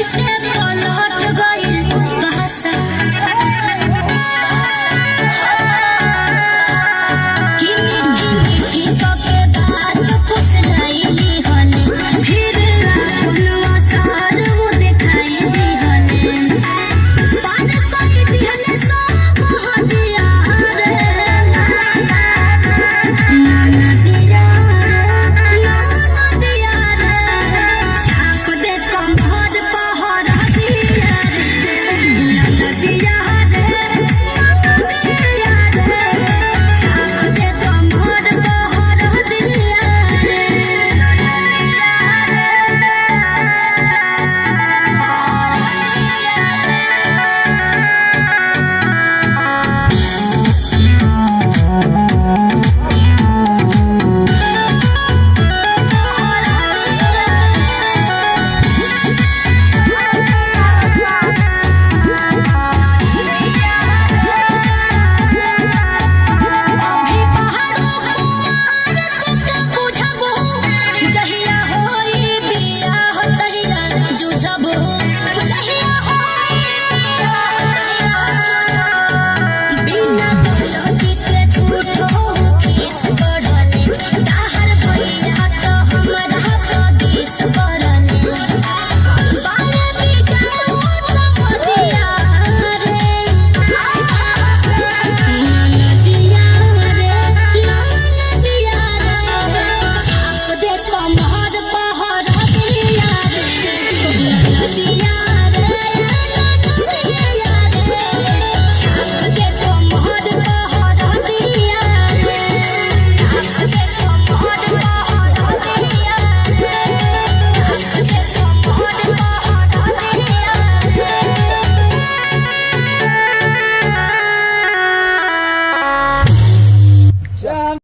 कैसे पलट गइल बहसा कि मीठी मीठी कके बात फुसलाइली हले, फिर अपन आसार वो दिखाई दिहले। पान कोई दिहले सब हदिया रे, नाना दिया रे, नाना दिया रे, छाप दे कमर पहर दिया रे, नाना दिया रे, नाना दिया रे, छाप दे कमर पहर दिया रे। अभी पहाड़ों कुमार तुके बुझबो, जहिया होई बियाह तहिया जुझबो, जहिया होई